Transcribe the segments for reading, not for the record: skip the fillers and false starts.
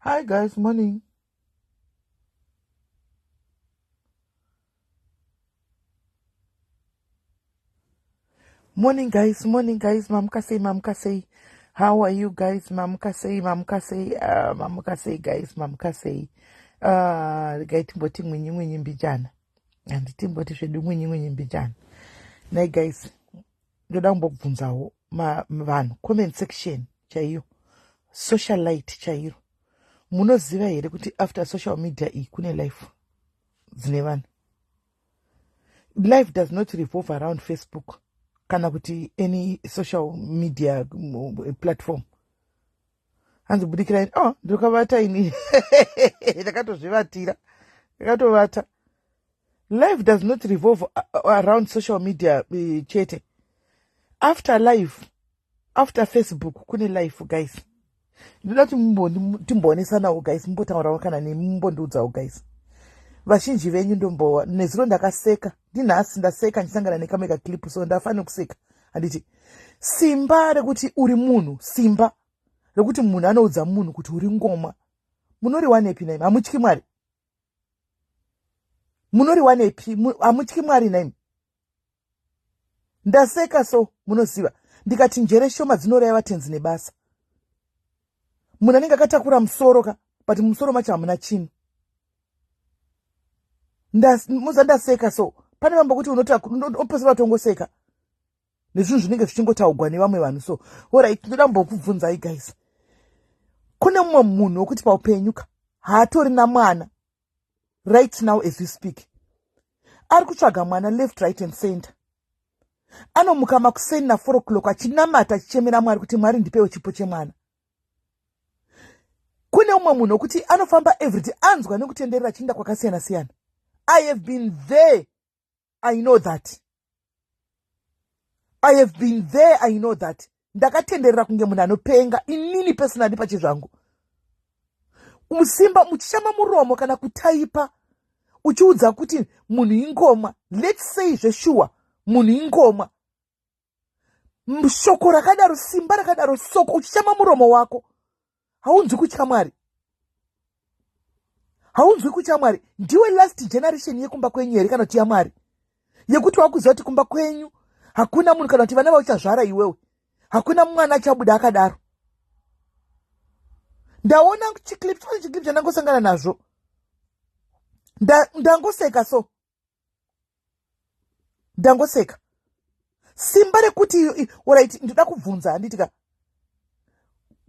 Hi guys, morning. Morning guys, morning guys, mamuka sei, mamuka sei. How are you guys? Mamuka sei, mamuka sei, mamuka sei guys, mamuka sei. Regai timboti mwinyi mwinyi mbijana. Handitimboti zvedu mwinyi mwinyi mbijana. Nhai guys, ndoda kumbobvunzawo vanhu comment section chaiyo, socialite chairo. Munoziva here kuti after social media iyi kune life dzine vanhu? Life does not revolve around Facebook kana kuti any social media platform. Hanzi budikirai, oh, ndokavata ini. Ndakatozvivatira, ndakatovata. Life does not revolve around social media chete. After life, after Facebook kune life guys. Ndinoda kuti timboonesanawo guys, mumbotaurawo kana nemi, mumbondiudzawo guys. Vazhinji venyu ndombowa nezuro ndakaseka, ndinhasi ndaseka ndichisangana nekamwe kaclip, so ndafanira kuseka. Handiti simba rekuti uri munhu, simba rekuti munhu anoudza munhu kuti uri ngoma, munoriwanepi naimi? Hamutyi Mwari? Munoriwanepi? Hamutyi Mwari naimi? Ndaseka so munoziva, ndikati njere shoma dzinoraya vatenzi nebasa. Munhu anenge akatakura musoro ka, but mumusoro macho hamuna chinhu. Muza ndaseka so pane vambo kuti unopesera watongoseka nezvinhu zvinenge zvichingotaugwa nevamwe vanhu. So alright, ndoda mbokubvunzai guys, kune mumwe munhu wekuti paupenyu ka haatori namwana right now as we speak, ari kutsvaga mwana left, right and center. Anomuka makuseni na4 o'clock achinamata, achichemera Mwari kuti Mwari ndipewo chipo chemwana. Kune umwe munhu wekuti anofamba everyday, anzwa nekutenderera achienda kwakasiyana siyana. I have been there, I know that. I have been there, I know that. Ndakatenderera kunge munhu anopenga inini personally pachezvangu. Musimba muchishama muromo kana kutaipa uchiudza kuti munhu ingoma, let's say zveshuwa munhu ingoma, shoko rakadaro, simba rakadaro, soko uchishama muromo wako, haunzwi kutya Mwari? Haunzwi kutya Mwari? Ndiwe last generation yekumba kwenyu here kana kuti yaMwari yekuti wakuziva kuti kumba kwenyu hakuna munhu, kana kuti vana vauchazvara iwewe hakuna mwana achabuda akadaro? Ndaona chiclip, chimwe chiclip chandangosangana nazvo, ndangoseka so, ndangoseka. Simba rekuti alright, ndoda kubvunza, handitika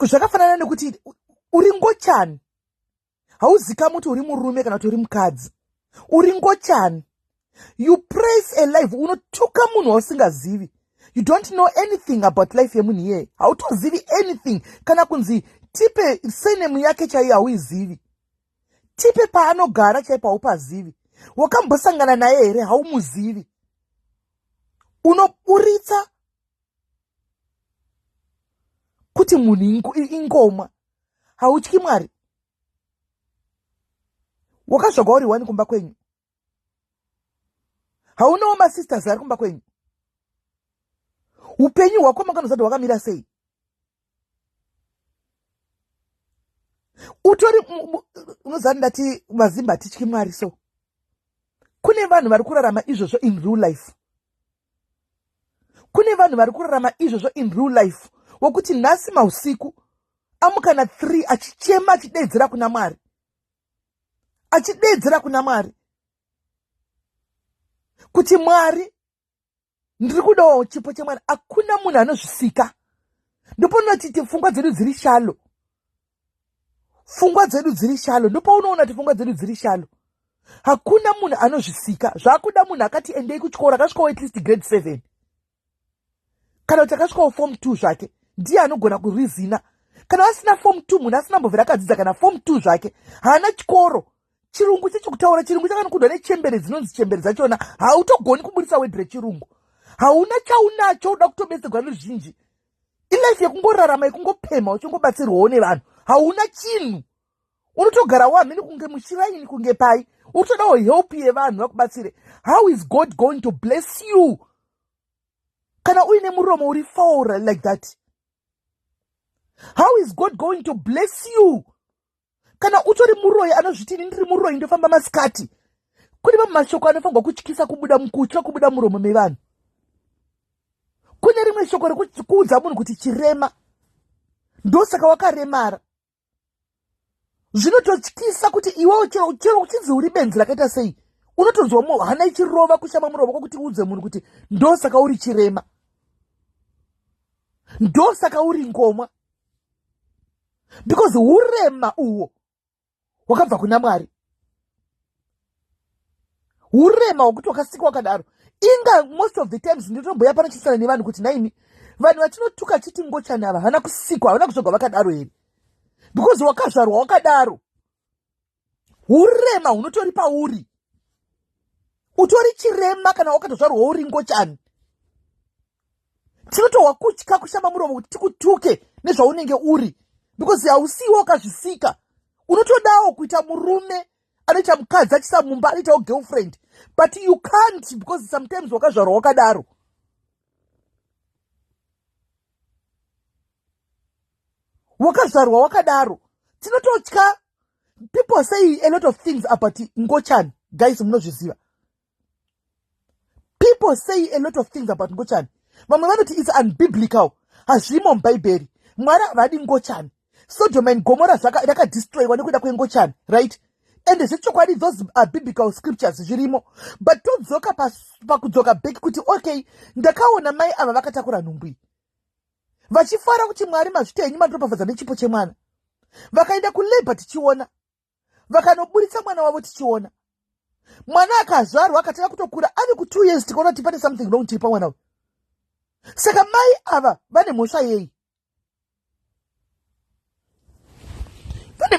zvakafanana nekuti uri ngochani, hauzikami kuti uri murume kana kuti uri mukadzi, uri ngochani. You praise a life, unotuka munhu wausingazivi. You don't know anything about life yemunhu iyeye, hautozivi anything. Kana kunzi tipe surname yake chaiyo hauizivi, tipe paanogara chaipo haupazivi. Wakambosangana naye here? Haumuzivi. Unoburitsa kuti munhu ingoma. Hautyi Mwari? Wakazvagwa uri wani kumba kwenyu? Haunawo masisters ari kumba kwenyu? Upenyu hwako makanozati hwakamira sei? Utori unozati ndati vazimba hatityi Mwari. So kune vanhu vari kurarama izvozvo in real life, kune vanhu vari kurarama izvozvo in real life, wokuti nhasi mausiku amuka na3 achichema, achideedzera kuna Mwari, achideedzera kuna Mwari kuti Mwari, ndiri kudawo chipo chemwana. Hakuna munhu anozvisika. Ndopaunoti pfungwa dzedu dziri shallow, pfungwa dzedu dziri shallow. Ndopaunoona kuti pfungwa dzedu dziri shallow. Hakuna munhu anozvisika. Zvakuda munhu akati endei kuchikoro, akasvikawo at least grade 7 kana kuti akasvikawo form 2 zvake, ndiye anogona kurizina. Kana asina form 2, munhu asina mbovhera akadzidza kana form 2 zvake, haana chikoro, chirungu chechikutaura chirungu chakanokundwa nechembere dzinonzi chembere dzachona, hautogoni kuburitsa word rechirungu, hauna chaunacho, uda kutobetserwa neruzhinji. Ilife yekungorarama, yekungopemha uchingobatsirwawo nevanhu. Hauna chinhu, unotogara wamhini kunge mushiraini, kunge pai, utodawo help yevanhu vakubatsire. How is God going to bless you kana uine muromo uri foul like that? How is God going to bless you? Kana utori muroyi anozviti ini ndiri muroyi ndofamba masikati, kune mamwe mashoko anofanirwa kutyisa kubuda mukutya kubuda muromo mevanhu. Kune rimwe shoko rekuudza munhu kuti chirema, ndosaka wakaremara. Zvinototyisa kuti iwewo chero chero uchinzi uri benzi rakaita sei, unotonzwa hana ichirova kushama muromo kwekuti uudze munhu kuti ndosaka uri chirema, ndosaka uri ngomwa, because urema uhwo hwakabva kuna Mwari, urema hwekuti wakasikwa wakadaro. Inga most of the times ndinotomboya panochisana nevanhu kuti naimi vanhu vatinotuka chiti ngochani ava havana kusikwa, havana kuzvagwa vakadaro here? Because wakazvarwa wakadaro, urema hunotori pauri, utori chirema kana wakatozvarwa uri ngochani. Tinotohwa kutya kushama muromo kuti tikutuke nezvaunenge uri, because hausiwo wakazvisika. Unotodawo kuita murume anoita mukadzi achisa mumba, anoitawo girlfriend, but you can't because sometimes wakazvarwa wakadaro. Wakazvarwa wakadaro. Tinototya. People say a lot of things about ngochani, guys, munozviziva. People say a lot of things about ngochani. Vamwe vanoti it's unbiblical, hazvimo mubhaibheri, Mwari havadi ngochani, Sodom and Gomora rakadestroyiwa nekuda kwengochani, right? And zvechokwadi those are biblical scriptures, zvirimo. But todzoka pakudzoka back kuti okay, ndakaona mai ava vakatakura nhumbu iyi vachifara kuti Mwari mazvita henyu mandiropafadza nechipo chemwana. Vakaenda kulabor tichiona, vakanoburitsa mwana wavo tichiona. Mwana akazvarwa akatanga kutokura ave ku2 years, tikaona kuti pane something wrong tiri pamwana uyu. Saka mai ava vane mhosva yei?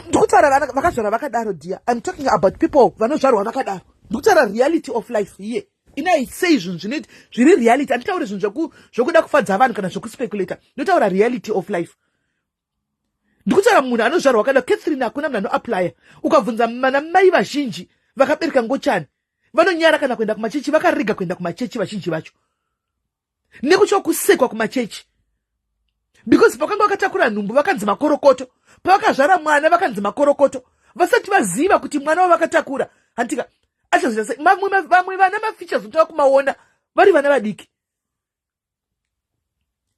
Ndikutaura vakazvarwa vakadaro, dear. I'm talking about people vanozvarwa vakadaro. Ndikutaura reality of life here. Inai sei zvinhu zvinoita zviri reality. Handitauri zvinhu zvokuda kufadza vanhu kana zvokuspeculata. Ndotaura reality of life. Ndikutaura munhu anozvarwa wakadaro. Catherine, hakuna munhu anoapplya. Ukabvunza mana mai vazhinji vakabereka ngochani, vanonyara kana kuenda kumachechi, vakarega kuenda kumachechi vazhinji vacho nekutya kusekwa kumachechi, because pakanga vakatakura nhumbu vakanzi makorokoto, pavakazvara mwana vakanzi makorokoto, vasati vaziva kuti mwana wavakatakura hantika achazoita sei. Vamwe vana mafeatures unotava kumaona vari vana vadiki,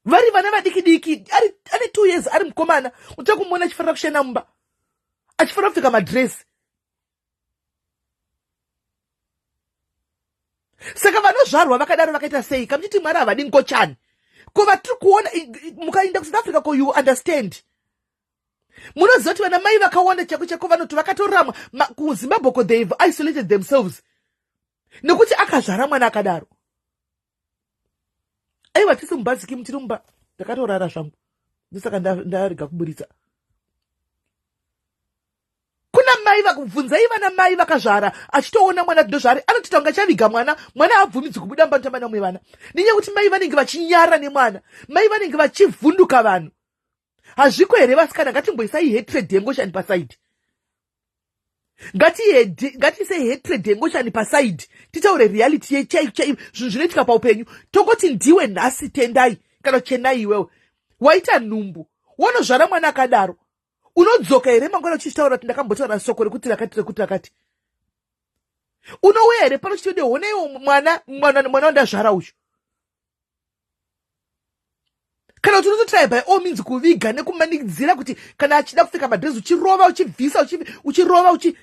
vari vana vadiki diki, ane 2 years ari mukomana, unotoda kumuona achifanira kushena mumba, achifanira kupfeka madhiresi. Saka vanozvarwa vakadaro vakaita sei? Kamuchiti Mwari havadi ngochani, ko vatiri kuona? Mukaenda kuSouth Africa ko, you understand, munoziva kuti vana mai vakawanda chako chako vanoti vakatoramwa kuZimbabwe ko, they've isolated themselves nekuti akazvara mwana akadaro. Aiwa, tisi mubhaziki, tiri mumba, ndakatorara zvangu, ndosaka ndarega kuburitsa. Kuna mai vakubvunzai, vana mai vakazvara achitoona mwana ndozvaari, anotoita kunge achaviga mwana. Mwana haabvumidzi kubuda mba notamba namwe vana nenyaya yekuti mai vanenge vachinyara nemwana, mai vanenge vachivhunduka vanhu. Hazviko here, vasikana? Ngatimboisai hatred yengoshani paside, ngatiisei hatred yengoshani paside, titaure reality yechai chai, zvinhu zvinoitika paupenyu. Tongoti ndiwe nhasi Tendai kana Chenai, iwewe waita nhumbu, wanozvara mwana akadaro, unodzoka here mangwana uchitaura kuti ndakambotaura soko rekuti rakati rekuti rakati? Unouya here pano chitode honaiwo mwana, mwana mwana wandazvara uyu? Kana kuti unototry by all means kuviga nekumanikidzira kuti kana achida kupfeka madhirezi uchirova, uchibvisa, uchirova, uchi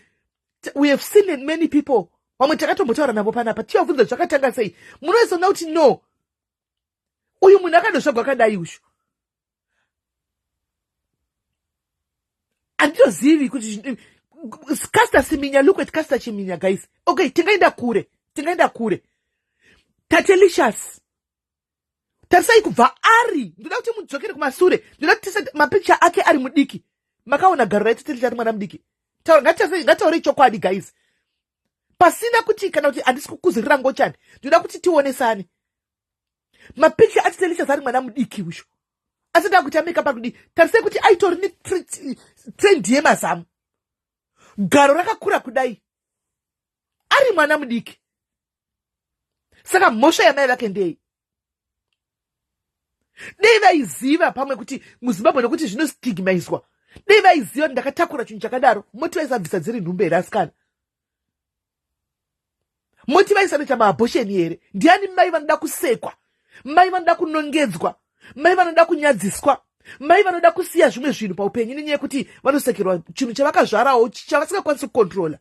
we have seen many people, vamwe takatombotaura navo panapa, tichivabvunza zvakatanga sei, munozoona kuti no, uyu munhu akandozvagwa akadai uyu. Handitozivi kuti Caster Siminya, look at Caster Chiminya, guys. Okay, tingaenda kure, tingaenda kure. Tatelicious, tarisai kubva ari, ndoda kuti mudzokere kumasure, ndoda kuti tise mapicha ake ari mudiki. Makaona garo raTatelicious ari mwana mudiki? Ngataurei chokwadi, guys, pasina kuti kana kuti handisi kukuzirira ngochani. Ndoda kuti tionesane mapicha aTatelicious ari mwana mudiki uyu, asati akuita makeup akudi. Tarisai kuti aitori netrend yemazamu, garo rakakura kudai ari mwana mudiki. Saka mhosva yamai vake ndei? Dei vaiziva pamwe kuti muZimbabwe, nekuti zvinostigmaiswa. Dei vaiziva kuti ndakatakura chinhu chakadaro, moti vaisabvisa dziri nhumbu here asikana? Moti vaisanoita maabosheni here? Ndiani mai vanoda kusekwa, mai vanoda kunongedzwa, mai vanoda kunyadziswa, mai vanoda kusiya zvimwe zvinhu paupenyu nenyaya yekuti vanosekerwa chinhu chavakazvarawo chavasingakwanisi kukontrola?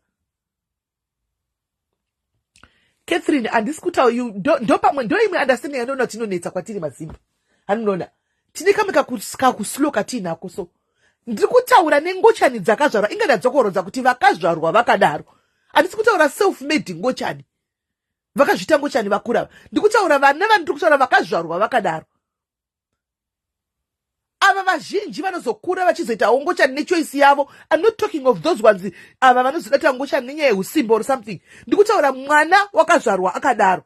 Catherine, handisi kutaura ndopamwe ndoimwe understanding yandoona kuti inonetsa kwatiri mazimba. Haninoona tine kamwe kakuslow katiinako. So ndiri kutaura nengochani dzakazvarwa, inga ndadzokorodza kuti vakazvarwa vakadaro. Handisi kutaura self made ngochani, vakazviita ngochani vakura. Ndiri kutaura vana vandiri kutaura vakazvarwa vakadaro. Ava vazhinji vanozokura vachizoitawo ngochani nechoice yavo. I'm not talking of those ones, ava vanozoda kuita ngochani nenyaya yeusimba or something. Ndiri kutaura mwana wakazvarwa akadaro.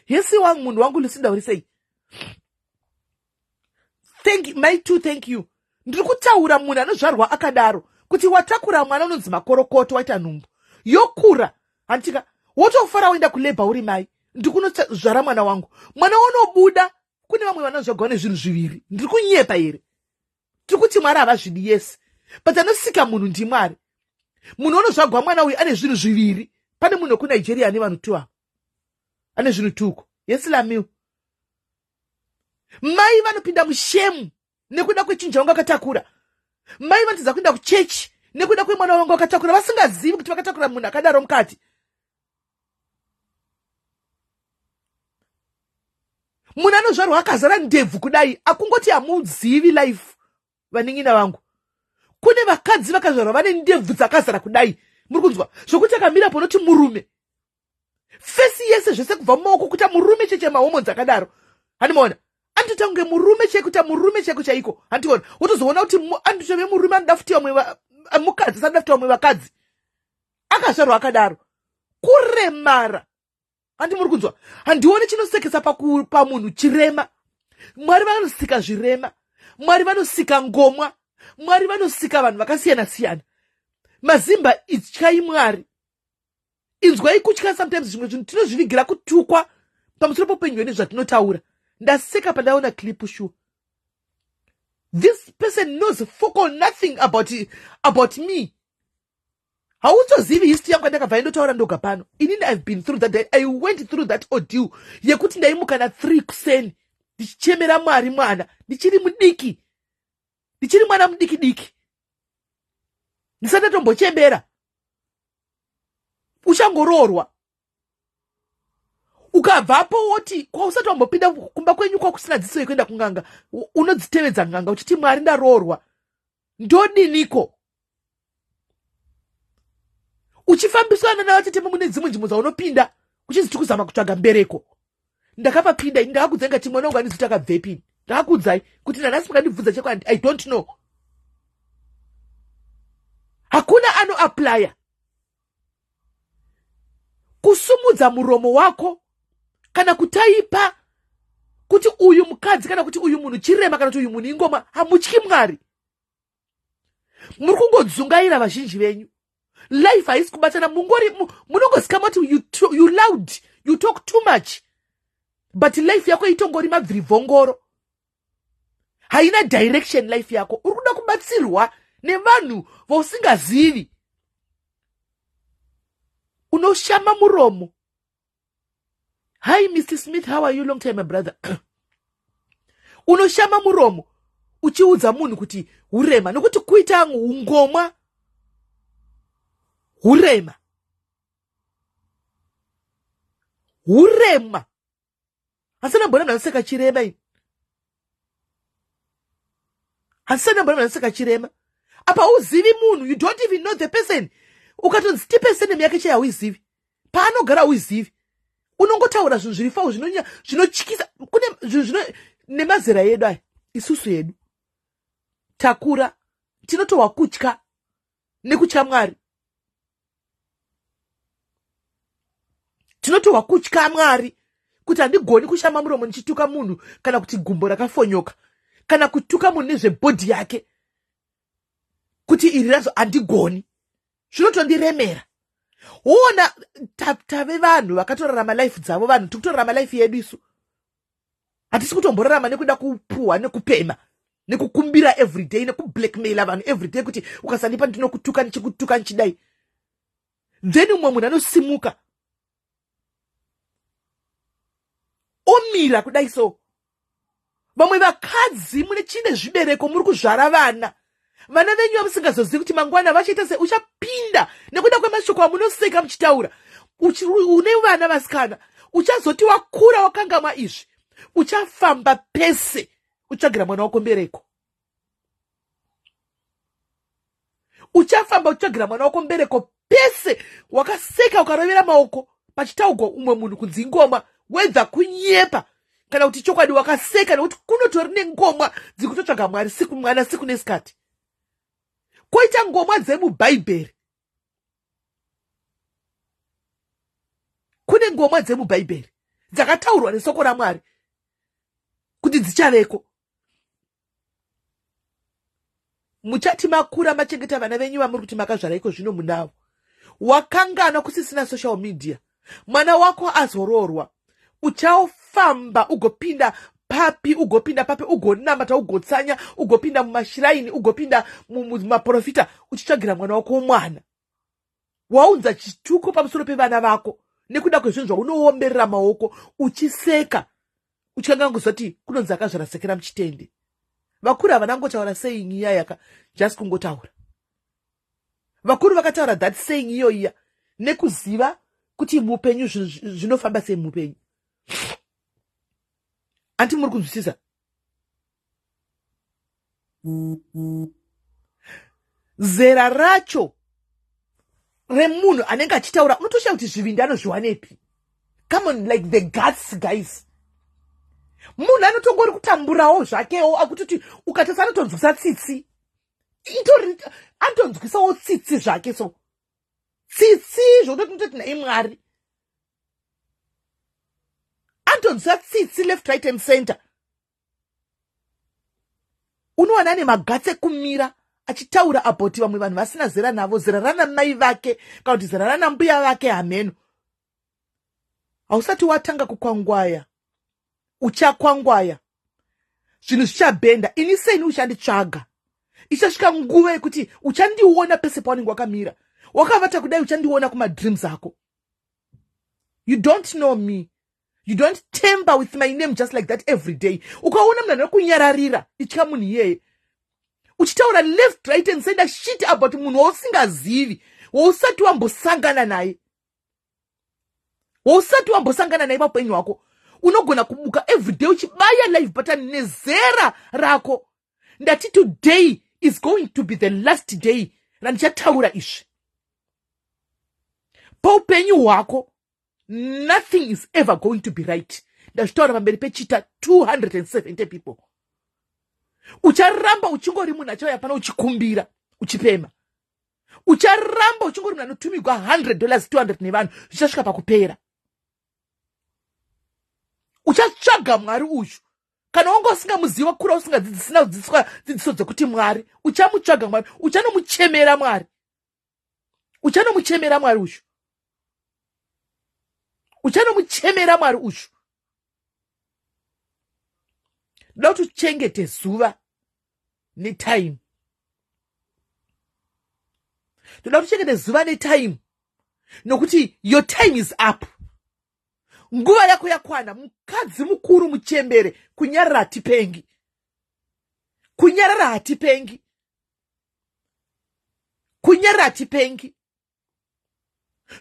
Hesi wangu, munhu wangu Lucinda, uri sei? Thank my two, thank you. Ndiri kutaura munhu anozvarwa akadaro, kuti watakura mwana unonzi makorokoto, waita nhumbu, yokura, handitika wotofara, woenda kulabor uri mai, ndikunozvara mwana wangu. Mwana wonobuda, kune vamwe vanozvagwa nezvinhu zviviri. Ndiri kunyepa here? Tiri kuti Mwari havazvidi, yes, but anosika munhu ndiMwari. Munhu unozvagwa mwana uyu ane zvinhu zviviri. Pane munhu wekuNigeria ane vanhu two ava, ane zvinhu tuko. Yes, Lamiu. Mai vanopinda mushame nekuda kwechinhu chavanga vakatakura. Mai vanotadza kuenda kuchechi nekuda kwemwana wavanga vakatakura, vasingazivi kuti vakatakura munhu akadaro mukati. Munhu anozvarwa akazara ndebvu kudai, akungoti hamuzivi life, vanin'ina vangu. Kune vakadzi vakazvarwa vane ndebvu dzakazara kudai, muri kunzwa, zvokuti akamira panoti murume, face yese zvese kubva mumaoko kuita murume cheche, mahormones akadaro, handimaona anotoita kunge murume chaiko, murume chaiko chaiko, handiona. Wotozoona kuti anotove murume anoda futi vamwe mukadzi, asanoda futi vamwe vakadzi, akazvarwa akadaro, kuremara. Handi muri kunzwa? Handioni chinosekesa pamunhu chirema. Mwari vanosika zvirema, Mwari vanosika ngomwa, Mwari vanosika vanhu vakasiyana siyana. Mazimba, ityai Mwari, inzwai kutya. Sometimes zvimwe zvinhu tinozvivigira kutukwa pamusoro poupenyu hwedu zvatinotaura. Ndaseka pandaona clip. Sure, this person knows fuck all nothing about me. Hautozivi history yangu yandakabva indotaura ndoga pano. Inini I've been through that. I went through that ordeal yekuti ndaimuka na3 kuseni ndichichemera Mwari mwana, ndichiri mudiki, ndichiri mwana mudiki diki, ndisati ndatombochembera. Uchangoroorwa, ukabvapo woti kwausati wambopinda kumba kwenyu kwakusina dzidziso yekuenda kunganga, unodzitevedza nganga uchiti, "Mwari, ndaroorwa, ndodiniko?" Uchifambiswa nana vatete mune dzimwe nzvimbo dzaunopinda uchinzi tikuzama kutsvaga mbereko. Ndakapapinda ini, ndakakudzai ngati mwana wangu andizi kuti akabvepi. Ndakakudzai kuti nanhasi mukandibvunza cheko, I don't know. Hakuna anoapplya kusumudza muromo wako kana kutaipa kuti uyu mukadzi kana kuti uyu munhu chirema kana kuti uyu munhu ingoma. Hamutyi Mwari, muri kungodzungaira vazhinji venyu. Life haisi kubatana, mungori munongozikama kuti you loud, you talk too much, but life yako itongori mabvirivhongoro, haina direction life yako. Uri kuda kubatsirwa nevanhu vausingazivi, unoshama muromo. Hi Mr Smith, how are you? Long time, my brother. Unoshama muromo uchiudza munhu kuti urema, nokuti kuita ungomwa hurema, hurema. Hasina mbona mnaseka chirema ini, hasina mbona mnaseka chirema. Apa uzivi munhu, you don't even know the person. Ukatonzi tipe surname yake chai, hauizivi. Paanogara hauizivi. Unongotaura zvinhu zviri foul, zvinotyisa. Kune zvinhu zvino nemazera edu aya, isusu yedu takura, tinotohwa kutya nekutya Mwari. Tinotohwa kutya Mwari kuti handigoni kushama muromo ndichituka munhu, kana kuti gumbo rakafonyoka, kana kutuka munhu nezvebody yake kuti iri razo, handigoni, zvinotondiremera. Woona tave vanhu vakatorarama life dzavo. Vanhu tiri kutorarama life yedu isu, hatisi kutomborarama nekuda kupuhwa nekupema. Nekukumbira everyday, nekublackmaila vanhu everyday kuti ukasandipa ndinokutuka, ndichikutuka, ndichidai. Then umwe munhu anosimuka omira kudai. So vamwe vakadzi mune chine zvibereko, muri kuzvara vana, vana venyu vamusingazozivi kuti mangwana vachaita sei. Uchapinda nekuda kwemashoko amunoseka muchitaura. Une vana vasikana, uchazoti wakura wakangamwa izvi, uchafamba pese utsvagira mwana wako mbereko. Uchafamba utsvagira mwana wako mbereko pese. Wakaseka ukarovera maoko pachitaugwa umwe munhu kunzi ingoma, wedza kunyepa kana kuti chokwadi, wakaseka nekuti kunotori nengomwa dzikutotsvaga Mwari siku mwana siku nesikati. Koita ngomwa dzemubhaibheri, kune ngomwa dzemubhaibheri dzakataurwa nesoko raMwari kuti dzichaveko. Muchati makura machengeta vana venyu vamuri kuti makazvara iko zvino munavo, wakanganwa kusisina social media. Mwana wako azoroorwa, uchafamba ugopinda papi, ugopinda papi, ugonamata, ugotsanya, ugopinda mumashiraini, ugopinda mumaprofita uchitsvagira mwana wako mwana. Waunza chituko pamusoro pevana vako nekuda kwezvinhu zvaunoomberera maoko uchiseka, uchikanga kuzoti kunonzi akazvara sekera muchitende. Vakuru havana kungotaura saying iya yaka just kungotaura. Vakuru vakataura that saying iyo iya nekuziva kuti muupenyu zvinofamba sei muupenyu. Anti muri kunzwisisa zera racho remunhu anenge achitaura, unotoshaya kuti zvivindi anozviwanepi. Come on, like the guts, guys. Munhu anotongori kutamburawo zvakewo, akutoti ukatasa anotonzwisa tsitsi, itori anotonzwisawo tsitsi zvake. So tsitsi zvokutoti nototi nhai Mwari, anotonzwisa tsitsi left, right and center. Unowana ane magatsi ekumira achitaura about vamwe vanhu vasina zera navo, zera rana mai vake kana kuti zera rana mbuya vake, hameno. Hausati watanga kukwangwaya, uchakwangwaya, zvinhu zvichabhenda. Ini seni uchanditsvaga, ichasvika nguva yekuti uchandiona pese paunenge wakamira, wakavata kudai, uchandiona kumadreams ako. You don't know me. You don't tamper with my name just like that every day. Ukaona munhu anokunyararira, itya munhu iyeye. Uchitaura left, right and center shit about munhu wausingazivi, wausati wambosangana naye, wausati wambosangana naye paupenyu hwako. Unogona kubuka everyday uchibaya live button nezera rako. Ndati today is going to be the last day randichataura izvi paupenyu hwako. Nothing is ever going to be right. Ndazvitaura pamberi pechita 270 people. Ucharamba uchingori munhu achauya pano uchikumbira, uchipema. Ucharamba uchingori munhu anotumigwa $100, 200 nevanhu. Zvichasvika pakupera. Uchatsvaga Mwari uyu kana wanga usingamuziva, kura usingadzidzisina kudzidziswa dzidziso dzekuti Mwari. Uchamutsvaga Mwari, uchanomuchemera Mwari, uchanomuchemera Mwari uyu, uchanomuchemera Mwari uyu. Ndoda kuti uchengete zuva netime. Ndoda kuti uchengete zuva netime, nokuti your time is up. Nguva yako yakwana, mukadzi mukuru, muchembere. Kunyarara hatipengi, kunyarara hatipengi, kunyarara hatipengi.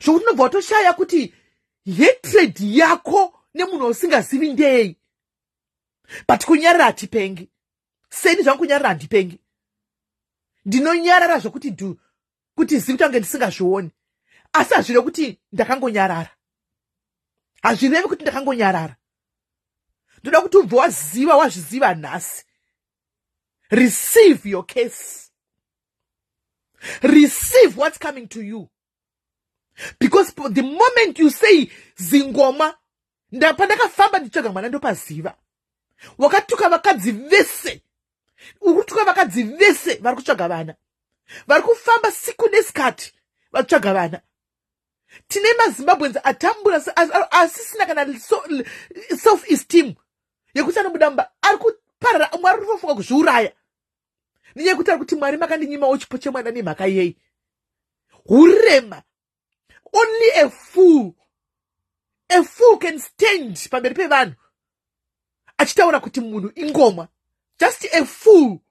Zvokuti unobva watoshaya kuti hatred yako nemunhu wausingazivi ndei, but kunyarara hatipengi. Seni zvangu, kunyarara handipengi. Ndinonyarara zvokuti dhu kuti zivi tange ndisingazvioni, asi hazvirevi kuti ndakangonyarara, hazvirevi kuti ndakangonyarara. Ndoda kuti ubve waziva, wazviziva nhasi. Receive your case, receive what's coming to you, because the moment you say zingoma, ndapandakafamba ndichitsvaga mwana ndopaziva. Wakatuka vakadzi vese, uri kutuka vakadzi vese vari kutsvaga vana, vari kufamba siku nesikati vatsvaga vana. Tine maZimbabweans atambura, asisina kana self esteem yekuti anobuda mumba, ari kuparara, umwe ari kutofunga kuzviuraya. Nenyaya yekuti ari kuti Mwari makandinyimawo chipo chemwana nemhaka yei? Hurema. Only a fool, a fool can stand pamberi pevanhu achitaura kuti munhu ingomwa. Just a fool,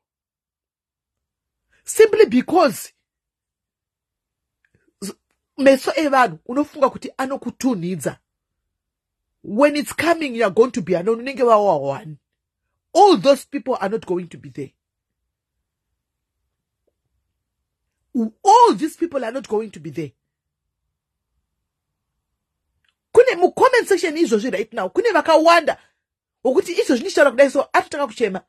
simply because meso evanhu unofunga kuti anokutunhidza. When it's coming, you are going to be alone. Unenge wawa one. All those people are not going to be there. All these people are not going to be there. Kune mucomment section izvozvi right now, kune vakawanda wokuti izvozvi ndichitaura kudai so atotanga kuchema.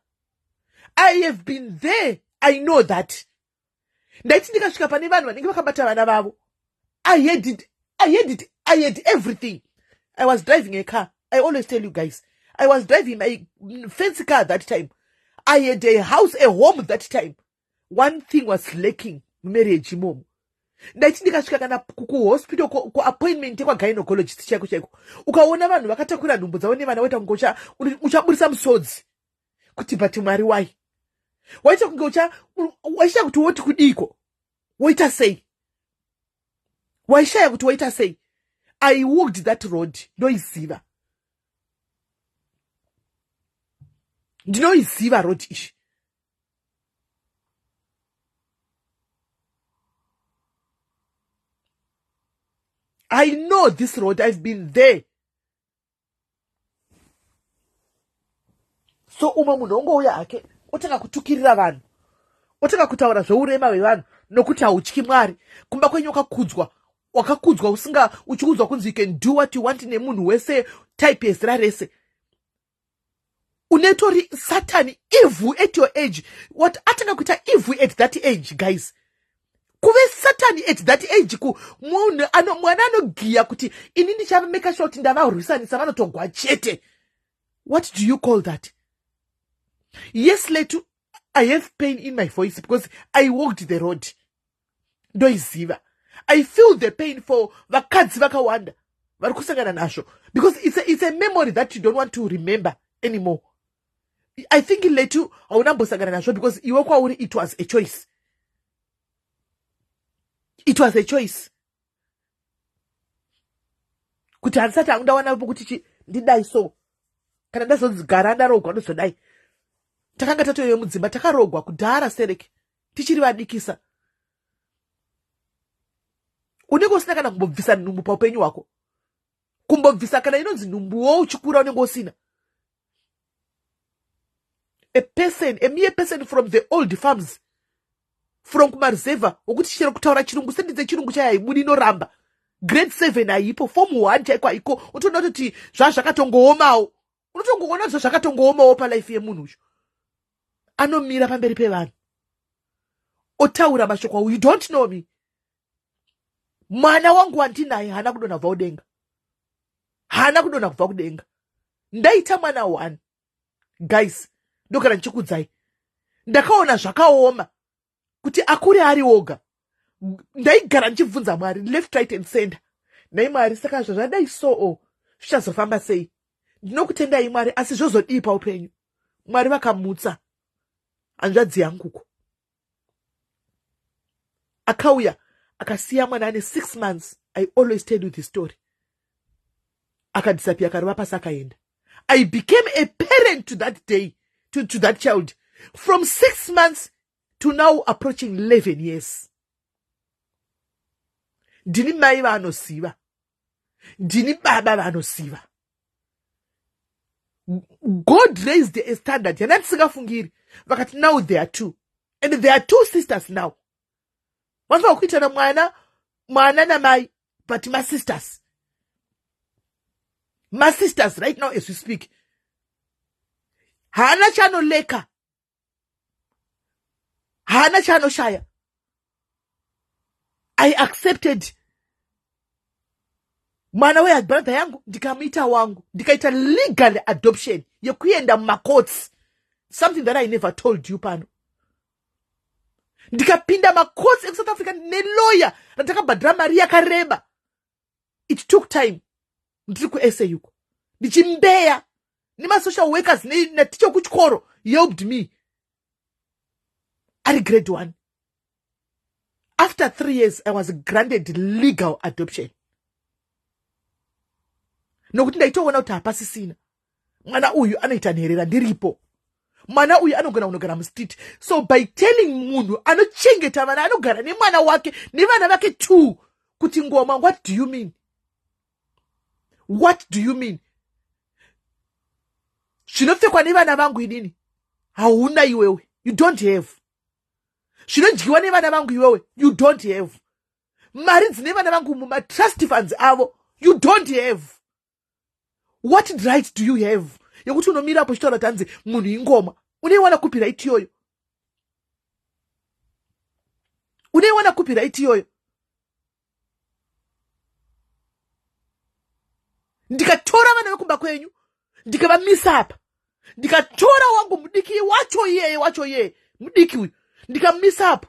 I have been there, I know that. Ndaiti ndikasvika pane vanhu vanenge vakabata vana vavo, I had it, I had it, I had everything. I was driving a car. I always tell you guys, I was driving my fancy car that time. I had a house, a home that time. One thing was lacking mumarriage imomo. Ndaiti ndikasvika kana kuhospital, kuappointment yekwagynecologist chaiko chaiko, ukaona vanhu vakatakura nhumbu dzavo nevana, waita kunge uchaburisa musodzi kuti but Mwari, wai waita kunge waita kuti woti kudiko, woita sei, waishaya kuti waita sei. I walked that road. Ndoiziva, ndinoiziva road ishi. I know this road. I've been there. So umwe munhu ongouya hake otanga kutukirira vanhu, otanga kutaura zveurema hwevanhu nokuti hautyi Mwari. Kumba kwenyu wakakudzwa, wakakudzwa usinga, uchiudzwa kunzi you can do what you want nemunhu wese, type yezera rese. Unetori Satani, evil at your age. What atanga kuita evil at that age, guys, kuve Satani at that age, ku munhu ano, mwana anogiya kuti ini ndichamake sure kuti ndavarwisanisa, vanotogwa chete. What do you call that? Yes, letu, I have pain in my voice because I walked the road. Ndoiziva. I feel the pain for vakadzi vakawanda vari kusangana nazvo because it's a memory that you don't want to remember anymore. I think letu haunambosangana nazvo because iwe kwauri it was a choice, it was a choice kuti handisati hangu ndawana pokuti chi ndidai. So kana ndazogara ndarogwa, ndozodai. Takanga tatove mudzimba, takarogwa kudhara sereke tichiri vadikisa. Unenge usina kana kumbobvisa nhumbu paupenyu hwako, kumbobvisa kana inonzi nhumbuwo uchikura unenge usina. A person, a mere person from the old farms, from kumareserva, wokuti chero kutaura chirungu, sentence yechirungu chai haibudi, inoramba. Grade 7 haipo, form 1 chaiko haiko. Unotoona kuti zvazvakatongoomawo, unotongoona kuti zvazvakatongoomawo palife yemunhu uyu. Anomira pamberi pevanhu otaura mashoko au, "You don't know me. Mwana wangu wandinaye haana kudonha kubva kudenga, haana kudonha kubva kudenga. Ndaita mwana one." Guys, ndogara ndichikudzai, ndakaona zvakaoma kuti akure ari oga. Ndaigara ndichibvunza Mwari left, right and center. Nhai Mwari, saka zvazvadai soo zvichazofamba sei? Ndinokutendai Mwari, asi zvozodii paupenyu? Mwari vakamutsa hanzvadzi yanguko, akauya akasiya mwana ane 6 months. I always tell you the story. Akadisappear, akarova pasi, akaenda. I became a parent to that day, to that child from 6 months to now approaching 11 years. Ndini mai vaanoziva, ndini baba vaanoziva. God raised a standard yana tisingafungiri. Vakati now there are two, and there are two sisters now. Vanofanira kuitana mwana, mwana namai, but masisters, masisters right now as we speak. Haana chaanoleka, haana chaanoshaya. I accepted mwana webrother yangu, ndikamuita wangu, ndikaita legal adoption yekuenda mumacourts, something that I never told you pano. Ndikapinda macourts ekuSouth Africa nelawyer ratakabhadhira mari yakareba. It took time. Ndiri kuSA uko ndichimbeya nemasocial workers naticha kuchikoro helped me. Ari grade 1. After 3 years I was granted legal adoption. Nokuti ndaitoona kuti hapasisina. Mwana uyu anoita nherera ndiripo. Mwana uyu anogona kunogara mustreet. So by telling munhu anochengeta vana, anogara nemwana wake nevana vake 2 kuti ngoma, what do you mean? What do you mean? Zvinopfekwa nevana vangu inini hauna iwewe, you don't have. Zvinodyiwa nevana vangu iwewe, you don't have. Mari dzine vana vangu mumatrust funds avo, you don't have. What right do you have yekuti unomira apo uchitaura kuti hanzi munhu ingoma? Unoiwana kupi right iyoyo? Unoiwana kupi right iyoyo? Ndikatora vana vekumba kwenyu ndikavamisa apa, ndikatora wangu mudiki wacho iyeye, wacho iyeye mudiki uyu, ndikamisa apo,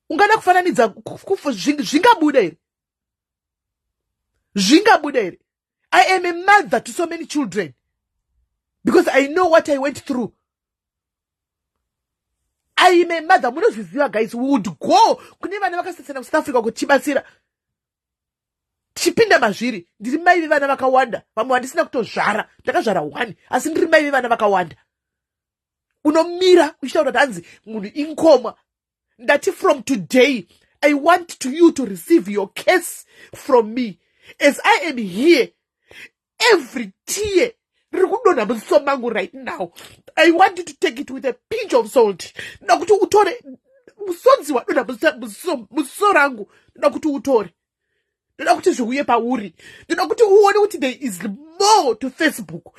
ungada kufananidza zvingabuda here? Zvingabuda here? I am a mother to so many children because I know what I went through. I am a mother. Munozviziva guys, we would go kune vana vakasiyana kuSouth Africa kutibatsira tichipinda mazviri. Ndiri mai vevana vakawanda, vamwe vandisina kutozvara, ndakazvara 1, asi ndiri mai vevana vakawanda. Unomira uchitaura kuti hanzi munhu ingoma. Ndati from today I want to you to receive your case from me. As I am here, every tear riri kudonha muziso mangu right now, I want you to take it with a pinch of salt. Ndoda kuti utore musodzi wadonha muziso rangu, ndoda kuti utore, ndoda kuti zviuye pauri, ndoda kuti uone kuti there is more to Facebook,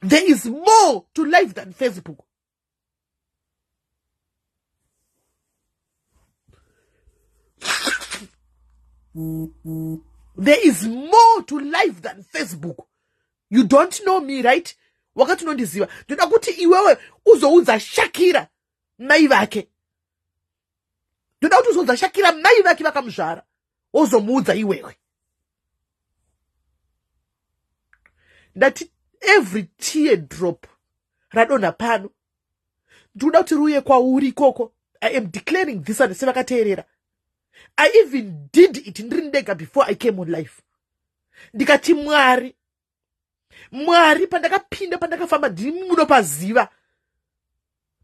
there is more to life than Facebook. There is more to life than Facebook. You don't know me, right? Wakati unondiziva. Ndoda kuti iwewe uzoudza Shakira mai vake. Ndoda kuti uzoudza Shakira mai vake vakamuzvara. Wozomuudza iwewe. Ndati every tear drop radonha pano, ndinoda kuti riuye kwauri ikoko. I am declaring this and sevakateerera. I even did it ndiri ndega before I came on life. Ndikati Mwari, Mwari, pandakapinda, pandakafamba, ndimi munopaziva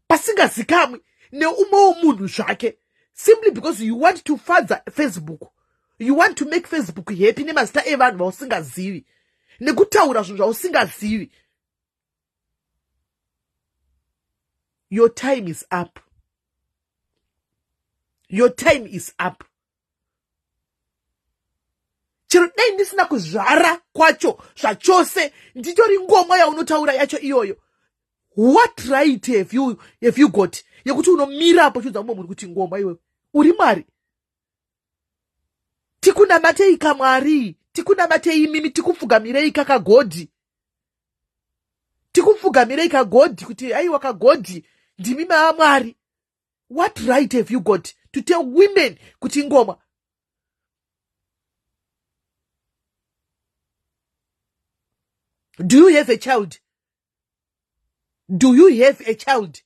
pasingazikamwi neumwewo munhu zvake, simply because you want to fadza Facebook, you want to make Facebook happy nemazita evanhu vausingazivi, nekutaura zvinhu zvausingazivi. Your time is up. Your time is up. Chero dai ndisina kuzvara kwacho zvachose, nditori ngomwa yaunotaura yacho iyoyo. What right have you got yekuti unomira apo uchiudza mumwe munhu kuti ngomwa? Iwewe uri Mwari? Tikunamatei kamwari, tikunamatei imimi, tikupfugamirei kakagodhi, tikupfugamirei kagodhi, kuti aiwa kagodhi ndimi maamwari. What right have you got to tell women kuti ngoma? Do you have a child? Do you have a child?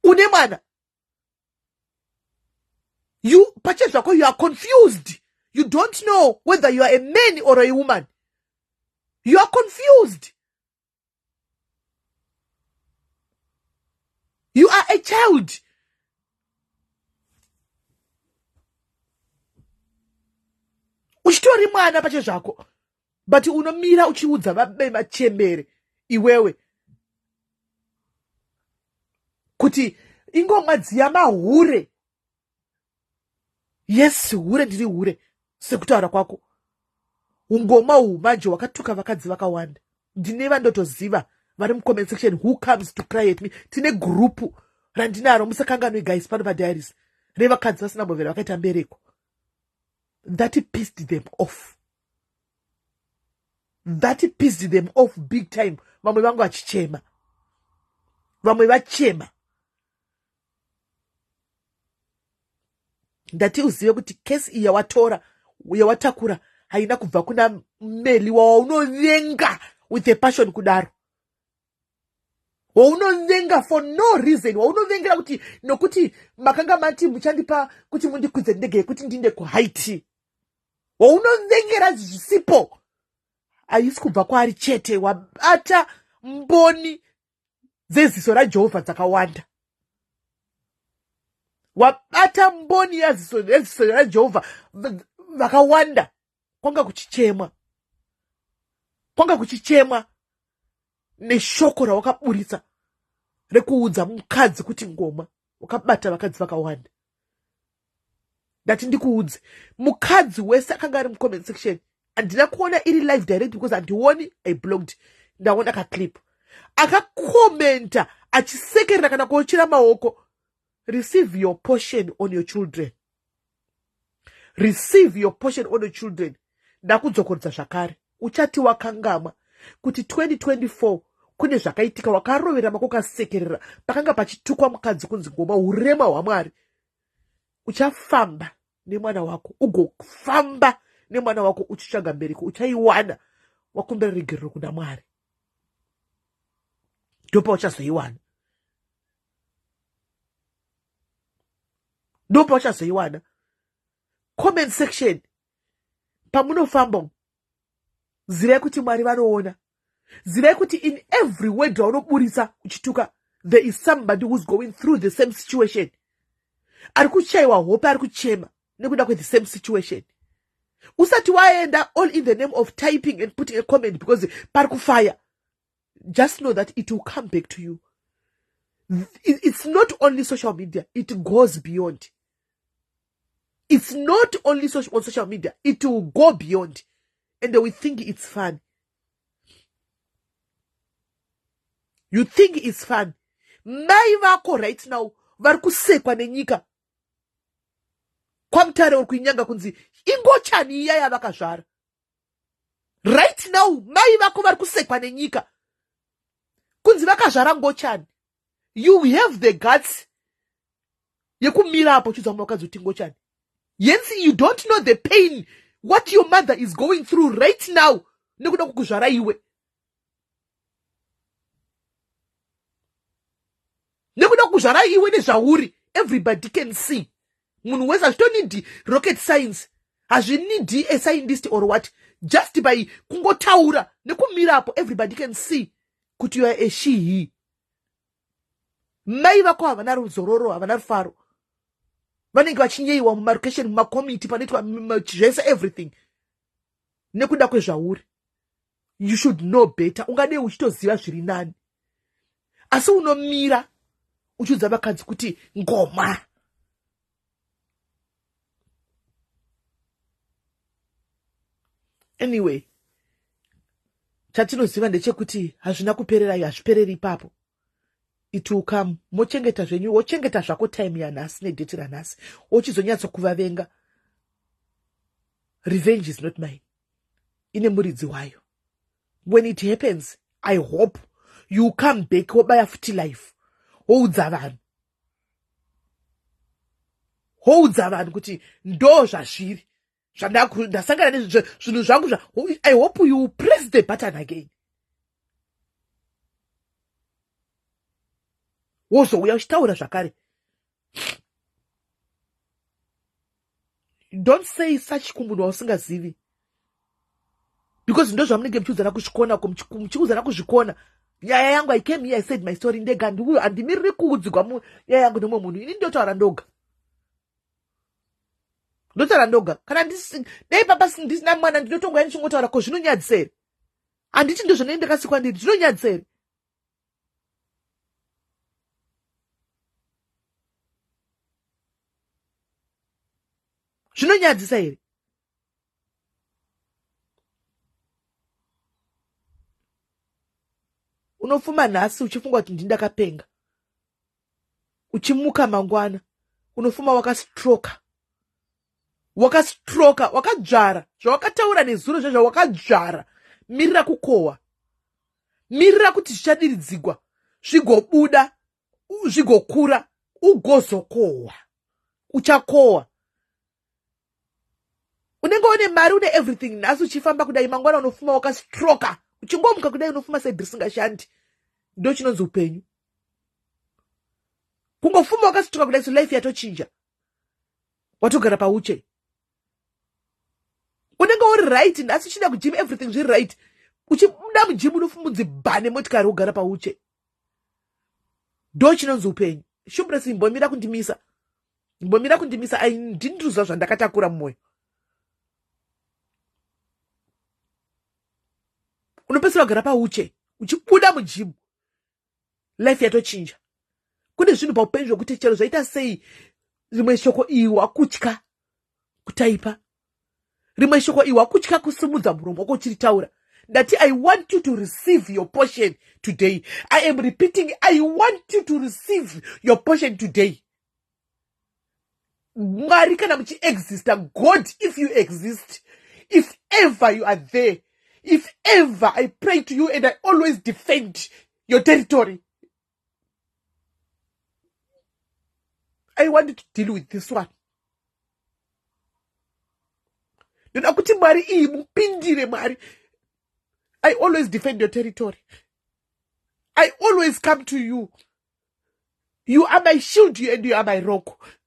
Une mwana? You pachezvako, you are confused. You don't know whether you are a man or a woman. You are confused. You are a child. Uchitori mwana pachezvako, but unomira uchiudza vabe machembere iwewe kuti ingomwa dziya mahure. Yes, hure, ndiri hure sekutaura kwako. Ungoma uhu manje wakatuka vakadzi vakawanda. Ndine vandotoziva vari mucomment section who comes to cry at me. Tine gurupu randinaro, musakanganwe guys, pano padiaries revakadzi vasina mbovera vakaita mbereko. That pissed them off. That pissed them off big time. Vamwe vangu vachichema, vamwe vachema. Ndati uzive kuti kesi iyi yawatora, yawatakura, haina kubva kuna Meli waunovenga, with a passion kudaro waunovenga for no reason, waunovengera kuti nokuti makanga mati muchandipa kuti mundikwidze ndege yekuti ndiinde kuhaiti, waunovengera zvisipo. Haisi kubva kwaari chete, wabata mboni dzeziso raJehovha dzakawanda. Wabata mboni yeziso raJehovha vakawanda. Kwanga kuchichemwa, kwanga kuchichemwa neshoko rawakaburitsa rekuudza mukadzi kuti ngoma. Wakabata vakadzi vakawanda. Ndati ndikuudze, mukadzi wese akanga ari mucomment section, handina kuona iri live direct because handioni, I blocked. Ndaona kaclip akakomenta achisekerera kana kuochera maoko. Receive your portion on your children, receive your portion on your children. Ndakudzokorodza zvakare, uchati wakangamwa kuti 2024 kune zvakaitika, wakarovera mako ukasekerera pakanga pachitukwa mukadzi kunzi ngoma. Urema hwaMwari. Uchafamba nemwana wako, ugofamba nemwana wako uchitsvaga mbereko, uchaiwana wakumbira regerero kuna Mwari, ndopauchazoiwana, ndopauchazoiwana. Comment section pamunofamba, zivai kuti Mwari vanoona. Zivai kuti in every word raunoburitsa uchituka, there is somebody who's going through the same situation, ari kuchaiwa hope, ari kuchema nekuda kwethe same situation. Usati waenda all in the name of typing and putting a comment because pari kufaya, just know that it will come back to you. It's not only social media, it goes beyond. It's not only social, on social media, it will go beyond. And we think it's fun. You think it's fun. Mai vako right now vari kusekwa nenyika kwaMutare, uri kuinyanga kunzi ingochani iya yavakazvara. Right now mai vako vari kusekwa nenyika kunzi vakazvara ngochani. You have the guts yekumira apo uchiudza mumwe vakadzi kuti ngochani. Yensi, you don't know the pain what your mother is going through right now nekuda kukuzvara iwe, nekuda kukuzvara iwe nezvauri. Everybody can see, munhu wese. Hazvitonidi rocket science, hazvinidi a scientist or what. Just by kungotaura nekumirapo, everybody can see kuti you are a she, he. Mai vako havana ruzororo, havana rufaro, vanenge vachinyeyiwa mumarokesheni, mumakomiti, panoitwa zvese, everything, nekuda kwezvauri. You should know better. Ungadei uchitoziva zviri nani, asi unomira uchiudza vakadzi kuti ngoma. Anyway, chatinoziva ndechekuti hazvina kupererayo, hazvipereri ipapo. It will come. Mochengeta zvenyu, wochengeta zvako time yanhasi nedheti ranhasi, wochizonyatsokuvavenga. Revenge is not mine, ine muridzi wayo. When it happens, I hope you come back, wobaya futi life, woudza vanhu, woudza vanhu kuti ndo zvazviri, zvandasangana nezvinhu zvangu. I hope you press the button again, wozouya uchitaura zvakare. Don't say such kumunhu wausingazivi, because ndo zvamunenge muchiudzana kuzvikona, muchiudzana kuzvikona. Nyaya yangu, I came here, I said my story ndega. Handimiriri kuudzigwa nyaya yangu nemumwe munhu. Ini ndotaura ndoga, ndotaura ndoga. Kana dai papa ndisina mwana, ndinotongoya ndichingotaura. Ko zvinonyadzisa here? Handiti ndo zvanei ndakasikwa ndiri? Zvinonyadzisa here? Zvinonyadzisa here? Unofuma nhasi uchifunga kuti ndindakapenga, uchimuka mangwana unofuma wakastroka, wakastroka. Wakadzvara zvawakataura nezuro zvezva wakadzvara. Mirira kukohwa, mirira kuti zvichadiridzigwa, zvigobuda, zvigokura, ugozokohwa. Uchakohwa. Unenge une mari, une everything nhasi uchifamba kudai, mangwana unofuma wakastroka. Uchingomuka kudai unofuma saidi risingashandi. Ndo chinonzi upenyu. Kungofuma wakasituka kudai so life yatochinja. Watogara pauche. Unenge uri right nhasi uchida kugym everything zviri right. Uchibuda mugym unofumudzi bha nemotikari wogara pauche. Ndo chinonzi upenyu. Shumbresi imbomira kundimisa. Imbomira kundimisa ai ndindiruziva zvandakatakura mumwoyo. Unopedzisira wagara pauche uchibuda mugym. Life yatochinja. Kune zvinhu paupenyu zvekuti chero zvaita sei rimwe shoko iyi wakutya kutaipa. Rimwe shoko iyi wakutya kusimudza muromo wako uchiritaura. Ndati I want you to receive your portion today. I am repeating, I want you to receive your portion today. Mwari kana muchiexista, God, if you exist, if ever you are there, if ever I pray to you and I always defend your territory, I want to deal with this one. Ndoda kuti Mwari iyi mupindire. Mwari, I always defend your territory. I always come to you. You are my shield and you are my rock.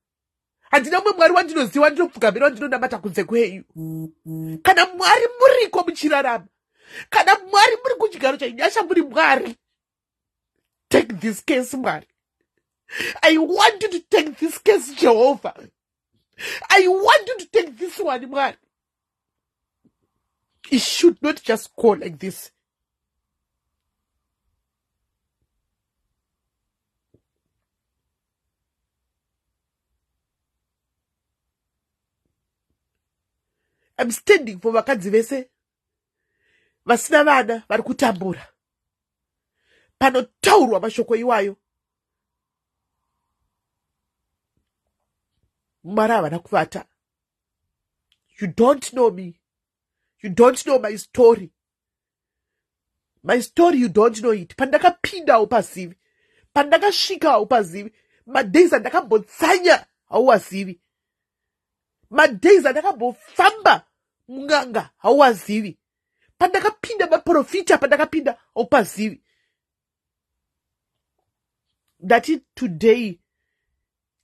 Handina mumwe Mwari wandinoziva, wandinopfugamira, wandinonamata kunze kwenyu. Kana Mwari muriko muchirarama, kana Mwari muri kuchigaro chenyasha, muri Mwari, take this case, Mwari. I want you to take this case, Jehovah. I want you to take this one, Mwari. It should not just go like this. I'm standing for vakadzi vese vasina vana vari kutambura. Panotaurwa mashoko iwayo, Mwari havana kuvata. You don't know me. You don't know my story. My story, you don't know it. Pandakapinda haupazivi. Pandakasvika haupazivi. Madays andakambotsanya hauwazivi. Madays andakambofamba munganga hauwazivi. Pandakapinda maprofita, pandakapinda haupazivi. Ndati today,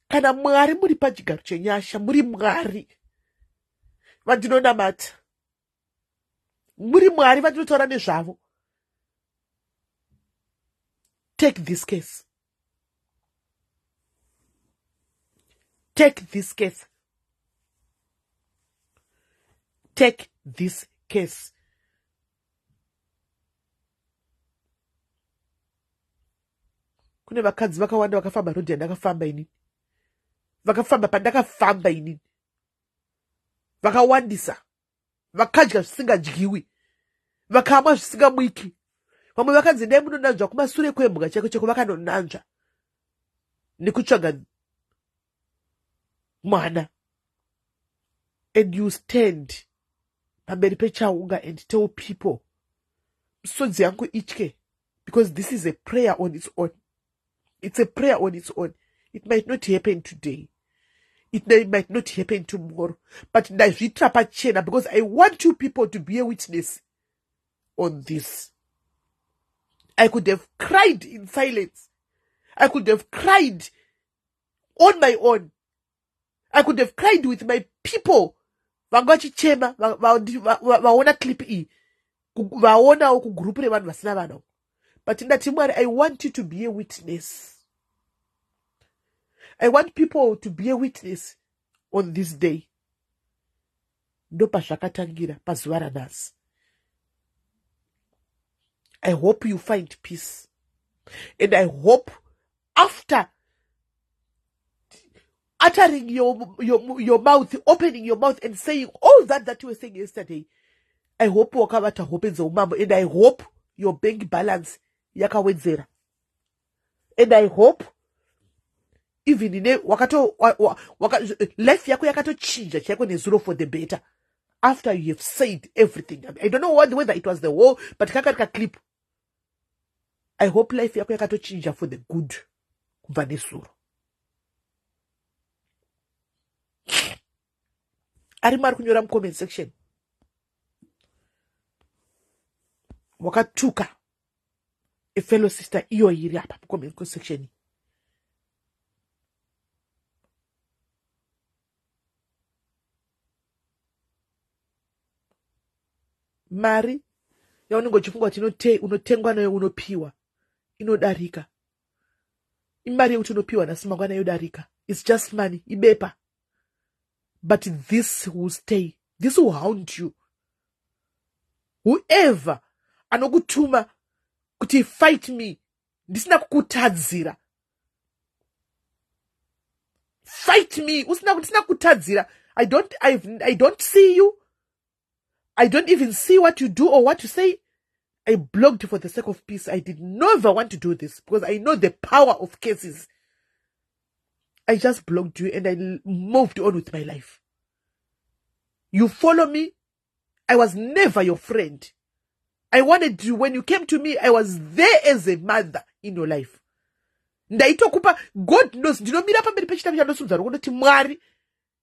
kana Mwari muri pachigaro chenyasha, muri Mwari vandinonamata, muri Mwari vandinotaura nezvavo, take this case. Take this case. Take this case. Kune vakadzi vakawanda vakafamba rodhi yandakafamba inini, vakafamba pandakafamba inini, vakawandisa, vakadya zvisingadyiwi, vakamwa zvisingamwiki. Vamwe vakanzi ndai munonanzva kumasure kwembwa chaiko chaiko, vakanonanzva nekutsvaga mwana. And you stand pamberi pechaunga and tell people, misodzi yangu itye, because this is a prayer on its own. It's a prayer on its own. It might not happen today. It might not happen tomorrow. But ndazviitira pachena because I want you people to be a witness on this. I could have cried in silence. I could have cried on my own. I could have cried with my people. Vanga vachichema, vaona clip iyi, vaonawo kugroup revanhu vasina vana. But ndati Mwari, I want you to be a witness. I want people to be a witness on this day. Ndopazvakatangira pazuva ranhasi. I hope you find peace. And I hope after uttering your mouth, opening your mouth and saying all that you were saying yesterday, I hope wakavata hope dzeumambo, and I hope your bank balance yakawedzera, and I hope even ine wakato waka, life yako yakatochinja chaiko nezuro for the better after you have said everything. I don't know whether it was the whole, but kaka ka clip. I hope life yako yakatochinja for the good kubva nezuro. Arimo ari kunyora mucomment section. Wakatuka a fellow sister iyo iri apa comment section. Mari yaunenge uchifunga kuti unotengwa nayo, unopiwa, inodarika. Imari yekuti unopiwa nhasi, mangwana yodarika. It's just money, ibepa. But this will stay, this will haunt you. Whoever anokutuma kuti fight me ndisina kukutadzira, fight me usina ndisina kukutadzira, I don't see you, I don't even see what you do or what you say. I blocked for the sake of peace. I did never want to do this because I know the power of cases. I just blocked you and I moved on with my life. You follow me. I was never your friend. I wanted you when you came to me, I was there as a mother in your life. Ndaitokupa, God knows, ndinomira pamberi pechitabu chandosumudza rokundoti Mwari,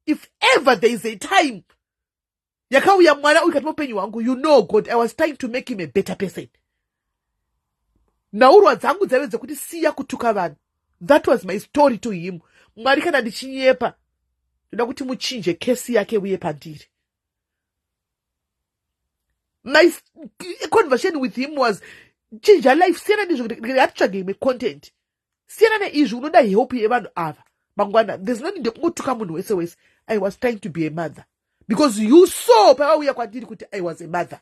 if ever there is a time yakauya mwana uyu kati muupenyu hwangu, you know, God, I was trying to make him a better person. Nhaurwa dzangu dzaive dzekuti siya kutuka vanhu. That was my story to him. Mwari, kana ndichinyepa, ndoda kuti muchinje kesi yake uye pandiri. My conversation with him was, chinja life, siyana nezvo, ngatitsvage imwe content, siyana neizvi, unoda help yevanhu ava mangwana. There's no need yekungotuka munhu wese wese. I was trying to be a mother because you saw pavauya kwandiri kuti I was a mother.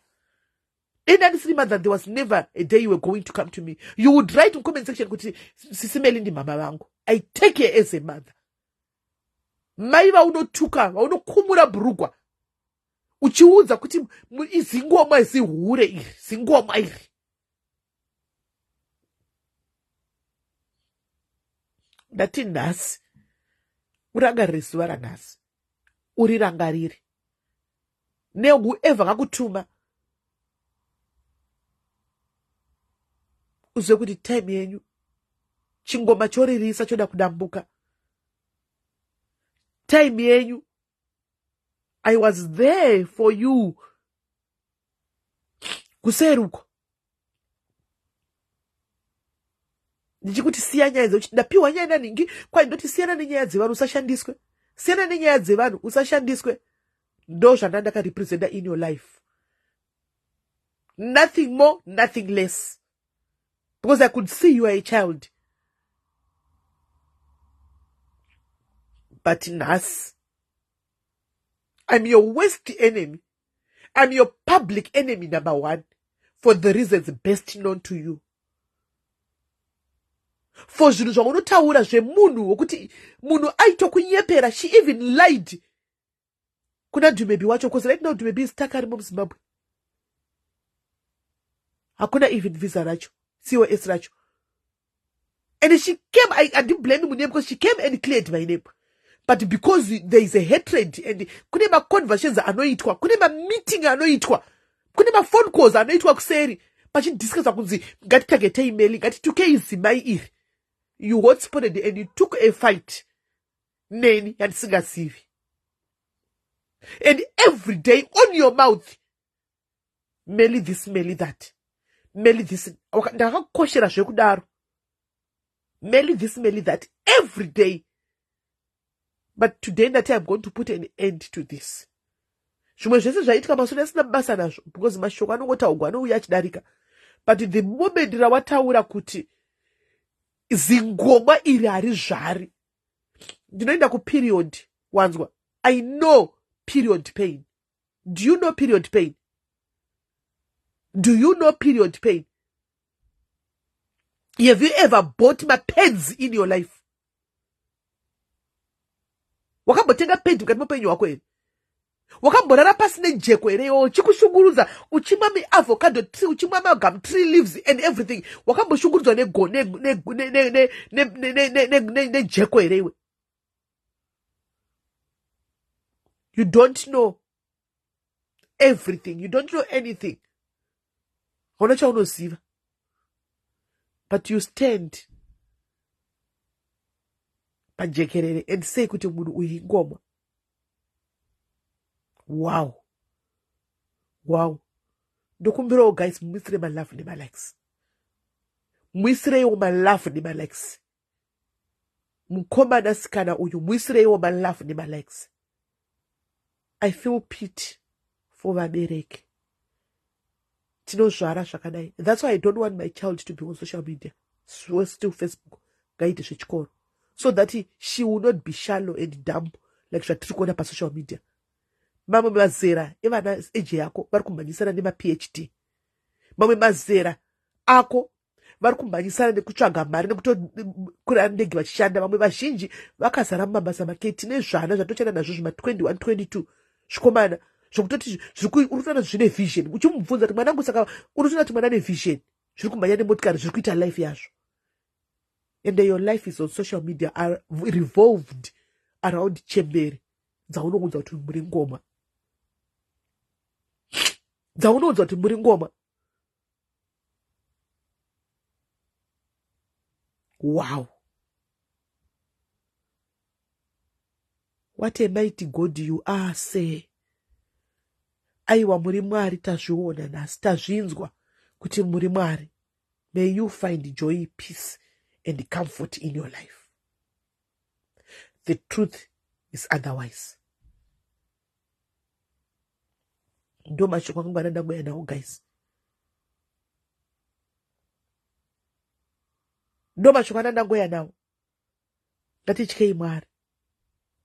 And andisiri mother, there was never a day you were going to come to me. You would write in comment section kuti Sisi Melly ndimama vangu. I take her as a mother. Mai vaunotuka, vaunokumura bhurugwa uchiudza kuti izingoma, zihure iri, zingoma iri. Ndati nhasi urangarire zuva ranhasi, urirangarire newhoever kakutuma, uzive kuti time yenyu, chingoma choririsa choda kudambuka. Time yenyu, I was there for you kuseruko ndichikuti siya nyaya dzekuti ndapiwa nyaya naningi kwai, ndoti siyana nenyaya dzevanhu, usashandiswe, siyana nenyaya dzevanhu, usashandiswe. Ndo zvanda ndakarepresenta in your life, nothing more, nothing less, because I could see you are a child. But nhasi I'm your worst enemy. I'm your public enemy number one for the reasons best known to you, for zvinhu zvaunotaura zvemunhu wokuti munhu aitokunyepera. She even lied kuna Dumebi wacho, because right now Dumebi is stuck arimo muZimbabwe, hakuna even visa racho, COS racho. And she came, I didn't blame him because she came and cleared my name, but because there is a hatred and kune maconversations anoitwa, kune mameeting anoitwa, kune maphone calls anoitwa kuseri pachidiscussa kunzi ngatitagetei Melly, ngatitukei zimai iri. You hotspotted and you took a fight neni yandisingazivi, and every day on your mouth, Melly this, Melly that, Melly this. Ndakakukoshera zvekudaro. Melly this, Melly that, every day. But today ndati I'm going to put an end to this. Zvimwe zvese zvaitika mashure asina basa nazvo, because mashoko anongotaugwa, anouya achidarika. But the moment rawataura kuti zingoma iri harizvari, ndinoenda kuperiod, wanzwa? I know period pain. Do you know period pain? Do you know period pain? Have you ever bought mapads in your life? Wakambotenga pad mukati meupenyu hwako here? Wakamborara pasi nejeko here iwe, uchikushungurudza, uchimwa miavocado tree, uchimwa magum tree leaves and everything? Wakamboshungurudzwa nejeko here iwe? You don't know everything, you don't know anything, hauna chaunoziva, but you stand pajekerere and say kuti munhu uyu ingoma. Wow. Ndokumbirawo guys, muisire malove nemalikes, muisireiwo malove nemalikes. Mukomana sikana uyu, muisireiwo malove nemalikes. I feel pity for vabereki tinozvara zvakadai. That's why I don't want my child to be on social media, so still Facebook ngaite zvechikoro, so that she will not be shallow and dumb like zvatiri kuona pasocial media. Mamwe mazera evana eje yako vari kumhanyisana nemaPhD, mamwe mazera ako vari kumhanyisana nekutsvaga mari nekutokwira ndege vachishanda. Vamwe vazhinji vakazara mumabasa make. Tine zvana zvatoshanda nazvo zvima 21, 22, zvikomana zvokutoti uri kutoona zvine vision. Uchimubvunza kuti mwanangu, saka unotoona kuti mwana nevision, zviri kumhanya nemotikari, zviri kuita life yazvo, and your life is on social media, are revolved around chembere dzaunoudza kuti muri ngoma, dzaunoudza kuti muri ngoma. Wow, what a mighty God you are! Say aiwa, muri Mwari. Tazviona nhasi, tazvinzwa kuti muri Mwari. May you find joy, peace and comfort in your life. The truth is otherwise. Ndo mashoko angu ana ndangoya nawo guys, ndo mashoko ana ndangoya nawo. Ngatityei Mwari.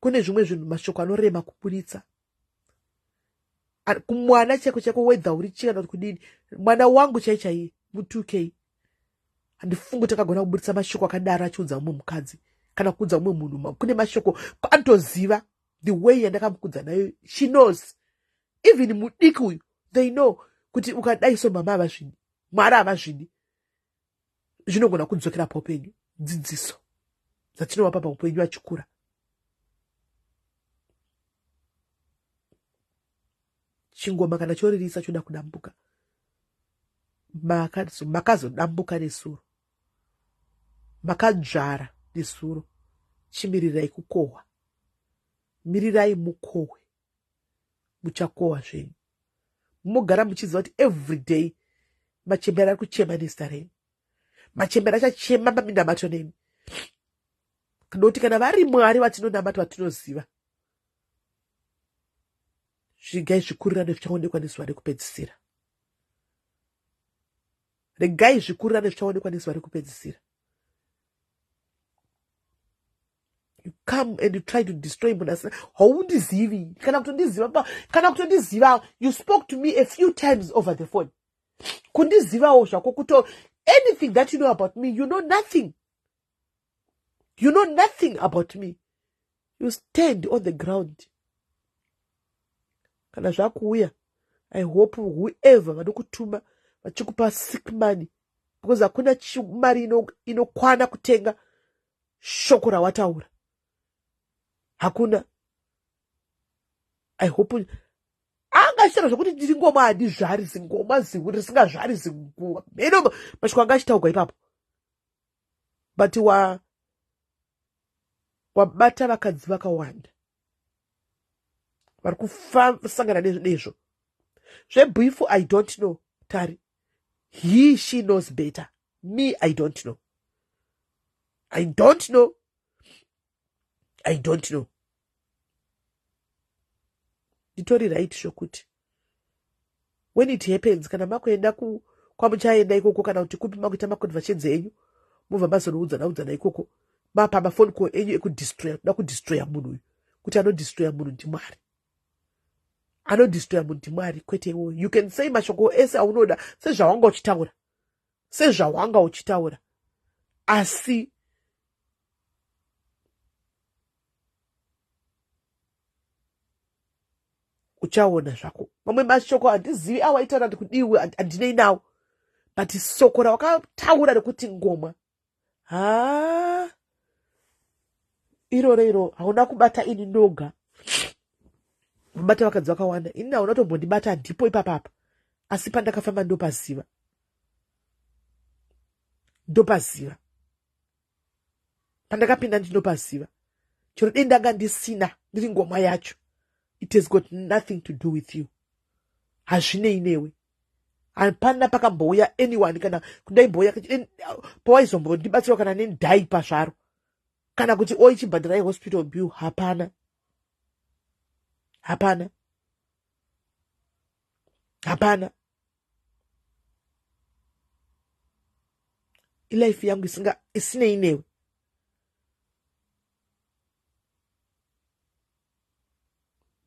Kune zvimwe zvinhu, mashoko anorema kuburitsa kumwana chaiko chaiko, whether uri chii kana kuti kudini. Mwana wangu chai chaiye mu2K, handifungi kuti akagona kuburitsa mashoko akadaro achiudza mumwe mukadzi kana kuudza mumwe munhu. Kune mashoko anotoziva the way yandakamukudza nayo. She knows, even mudiki uyu, they know kuti ukadai so, mama havazvidi, Mwari havazvidi. Zvinogona kudzokera paupenyu. Dzidziso dzatinovapa paupenyu vachikura. Chingoma kana choririsa choda kudambuka, makazodambuka nesuro, makadzvara nesuro. Chimirirai kukohwa, mirirai mukohwe, muchakohwa zvenyu. Mugara muchiziva kuti every day machembera ari kuchema nezita renyu, machembera achachema paminamato nemi. Nokuti kana vari Mwari vatinonamata, vatinoziva, zvigai zvikurirane zvichaonekwa nezuva rekupedzisira. Regai zvikurirane zvichaonekwa nezuva rekupedzisira. You come and you try to destroy munhu asina, haundizivi kana kutondiziva, kana kutondiziva. You spoke to me a few times over the phone. Kundizivawo zvako kuto anything that you know about me, you know nothing, you know nothing about me. You stand on the ground. Kana zvakuuya, I hope whoever vanokutuma vachikupa sick money, because hakuna mari inokwana kutenga shoko rawataura, hakuna. I hope anga achitaura zvokuti ndiri ngoma, handizvari zingoma, zihu risingazvari zinguva mheno mashoko anga achitaurwa ipapo. But wa wabata vakadzi vakawanda vari kusangana nezvo zvebhifu. I don't know Tari, he she knows better. Me, I don't know, I don't know, I don't know. Nditori right zvokuti when it happens, kana makuenda kwamuchaenda ikoko kana kuti kupi, makuita maconversations enyu, mubva mazonoudzana udzana ikoko, mapa mafone call enyu ekudestroya, kuda kudestroya munhu uyu. Kuti anodestroya munhu ndiMwari, anodestroya munhu ndiMwari, kwete iwoyo. You can say mashoko ese aunoda sezvawanga uchitaura, sezvawanga uchitaura, asi uchaona zvako. Mamwe mashoko handizivi awaitaura kuti kudiwe, handinei nawo, but soko rawakataura rekuti ngoma, ha, iroro iro hauna kubata ini ndoga, mabata vakadzi vakawanda. Ini hauna tombondibata, ndipo ipapapa, asi pandakafamba ndopaziva, ndopaziva pandakapinda, ndinopaziva. Chero dei ndanga ndisina, ndiri ngoma yacho, it has got nothing to do with you, hazvinei newe. Hapana pakambouya anyone kana kundaimbouya pawaizombotibatsirwa kana nendaipa zvaro kana kuti oichibhadharai hospital bill. Hapana, hapana, hapana. Ilife yangu isinga isinei newe.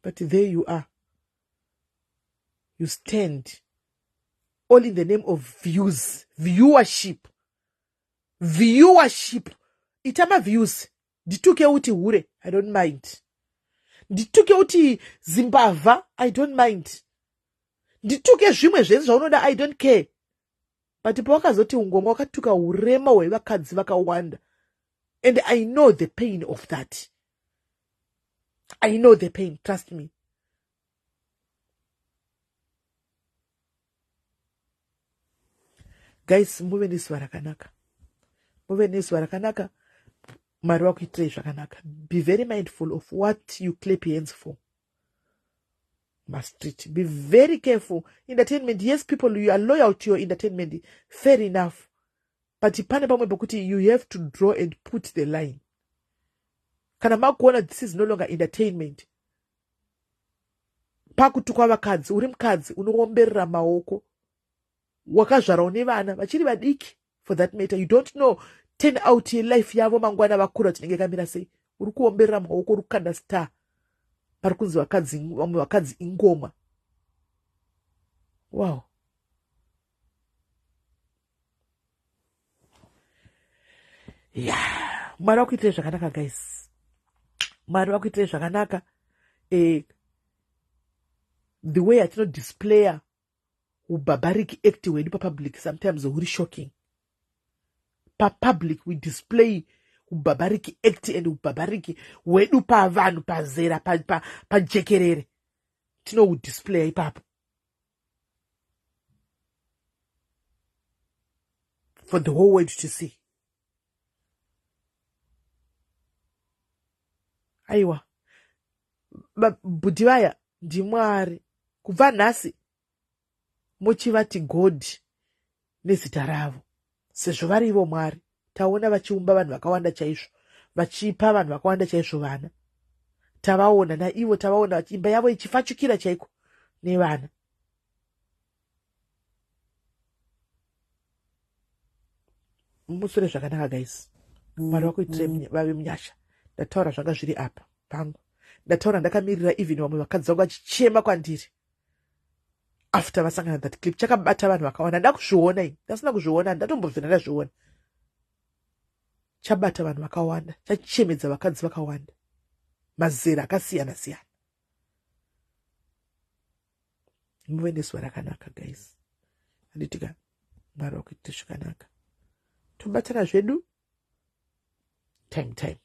But there you are, you stand all in the name of views, viewership, viewership. Ita maviews, ndituke uti hure, I don't mind. Ndituke uti zimbavha, I don't mind. Ndituke zvimwe zvese zvaunoda, I don't care. But pawakazoti ungoma, wakatuka urema hwevakadzi vakawanda, and I know the pain of that. I know the pain, trust me. Guys, muve nezuva rakanaka, muve nezuva rakanaka. Mwari vakuitirei zvakanaka. Be very mindful of what you clap hands for mastreet. Be very careful. Entertainment, yes, people, you are loyal to your entertainment, fair enough, but pane pamwe pekuti you have to draw and put the line. Kana makuona this is no longer entertainment, pakutukwa vakadzi, uri mukadzi unoomberera maoko, wakazvarawo nevana vachiri vadiki for that matter, you don't know turn out yelife yavo mangwana vakura tinenge kamira sei. Uri kuomberera maoko, uri kukanda star pari kunzi vakadzi, vamwe vakadzi ingoma. Wow. Ya, Mwari vakuitirei zvakanaka, guys. Mwari vakuitirei zvakanaka. The way atinodisplaya ubarbaric act hwedu papublic sometimes huri shocking. Papublic we display ubarbaric act and ubarbaric hwedu pavanhu, pazera, pajekerere, tinoudisplaya ipapo for the whole world to see. Aiwa, bhudhi vaya ndimwari. Kubva nhasi muchivati God nezita ravo, sezvo vari ivo Mwari. Taona vachiumba vanhu vakawanda chaizvo, vachipa vanhu vakawanda chaizvo vana. Tavaona naivo, tavaona imba yavo ichifachukira chaiko nevana. Musure zvakanaka, guys. Mwari vakuitirei, vave munyasha. Ndataura zvanga zviri apa pangu, ndataura ndakamirira even vamwe vakadzi vangu vachichema kwandiri after vasangana that clip. Chakabata vanhu vakawanda. Ndakuzviona ini, ndasina kuzviona, ndatombobvira ndazviona. Chabata vanhu vakawanda, chachemedza vakadzi vakawanda, mazera akasiyana siyana. Muve nezuva rakanaka, guys. Handitika Mwari wakuitire zvakanaka. Tobatana zvedu time time.